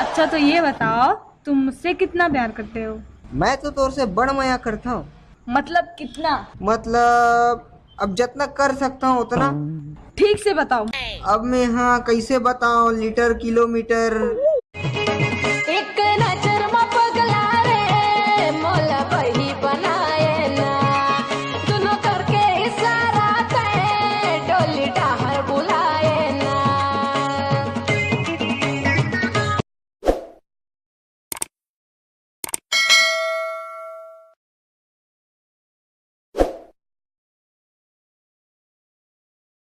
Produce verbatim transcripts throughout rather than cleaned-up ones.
अच्छा, तो ये बताओ, तुम मुझसे कितना प्यार करते हो? मैं तो तोर से बड़ मया करता हूँ। मतलब कितना? मतलब, अब जितना कर सकता हूँ उतना। ठीक से बताओ। अब मैं, हाँ, कैसे बताओ, लीटर, किलोमीटर। एक नजर म पगला रे, मोला बही बनाए ना। दुनो करके इशारा ते, डोली डाहर बुलाए ना।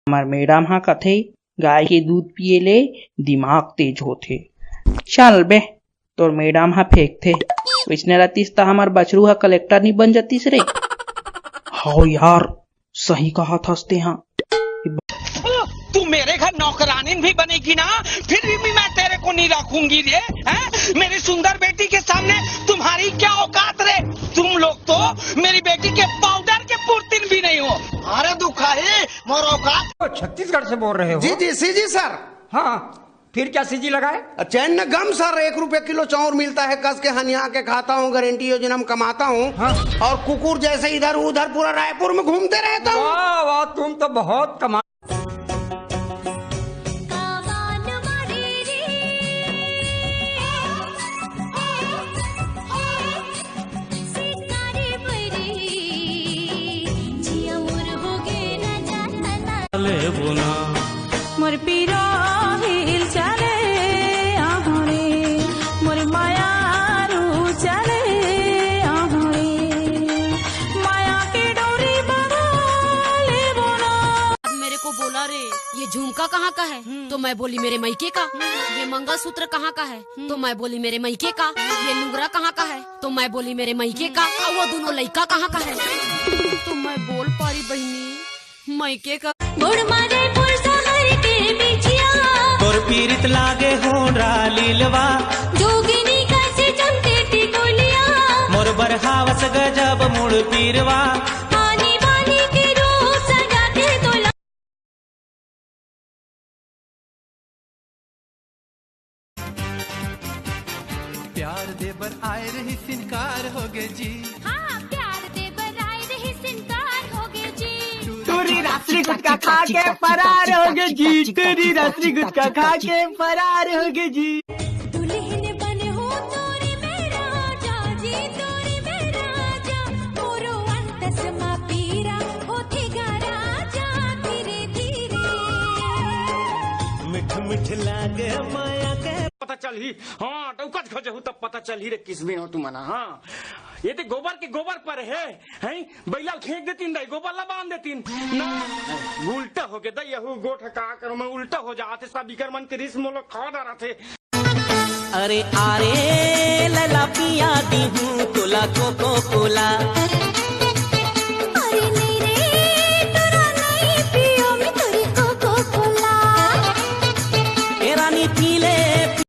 हमर मैडम हा कथे, गाय के दूध पिए ले दिमाग तेज होथे। चल बे, तोर मैडम हा फेंकथे। वैसने रहतीस त हमर बछरू हा कलेक्टर नहीं बन जातीस रे। हाव यार, सही कहा था तेहा। तू मेरे घर नौकरानी भी बनेगी ना, फिर भी मैं तेरे को नहीं रखूंगी रे। हैं? मेरी सुंदर बेटी के सामने तुम्हारी क्या औकात रे? तुम लोग तो मेरी बेटी के पाउडर के पुरतिन भी नहीं हो। अरे दुखाही, मोर औकात। छत्तीसगढ़ से बोल रहे हो? जी जी, सीजी सर। हाँ, फिर क्या सीजी लगाए? चैन न गम सर, एक रुपए किलो चाउर मिलता है, कस के हनिया के खाता हूँ, गारंटी योजना में कमाता हूँ। हाँ। और कुकुर जैसे इधर उधर पूरा रायपुर में घूमते रहता हूँ। वाह वाह, तुम तो बहुत कमा लेबो ना। मोर पीरा हिल चले आहुरे, मोर मायारू चले आहुरे, माया के डोरी बना लेबो ना। अब मेरे को बोला रे, ये झुमका कहाँ का है? हम्म। तो मैं बोली मेरे मायके का। हम्म। ये मंगलसूत्र कहाँ का है? हम्म। तो मैं बोली मेरे मायके का। ये लुगरा कहाँ का है? तो मैं बोली मेरे मायके का। और वो दोनों लइका कहाँ का है? तो मैं बोल पारी बहिनी, मायके का। गोड़ मारे पुरसा हर के बिचिया। तोर पीरित लागे होंडा लीलवा। जोगिनी कैसे चमके टिकोलिया। मोर बरहावस गजब मुड़ पीरवा। आनी बानी के रूप सजा के तोला। प्यार दे बर आए रहिस इनकार होगे जी। हाँ, प्यार दे बर आए रहिस इनकार होगे जी। टूरी रात्रि गुटखा खा के फरार होगे जी। टूरी रात्रि गुटखा खा के फरार होगे जी। दुल्हन बने हो तोरी में राजा जी, तोरी में राजा। मोरो अंतस मा पीरा होथे गा राजा, धीरे धीरे। मिठ मिठ लागे माया के। पता चलही, हाँ, डौकच खोजहू तब पता चलही रे, किसमें हो तुमन, हाँ। ये ते गोबर के गोबर पर है, हैं? बैला ल खेंक देतिन दाई, गोबर ला बांध देतिन। ना, उल्टा हो गया दाई, यहू गोठ का करो, मैं उल्टा हो जाते, सब इकर मन के रिस मोला खा डारथे। अरे, अरे, लला पिया दीहूं तोला कोको कोला।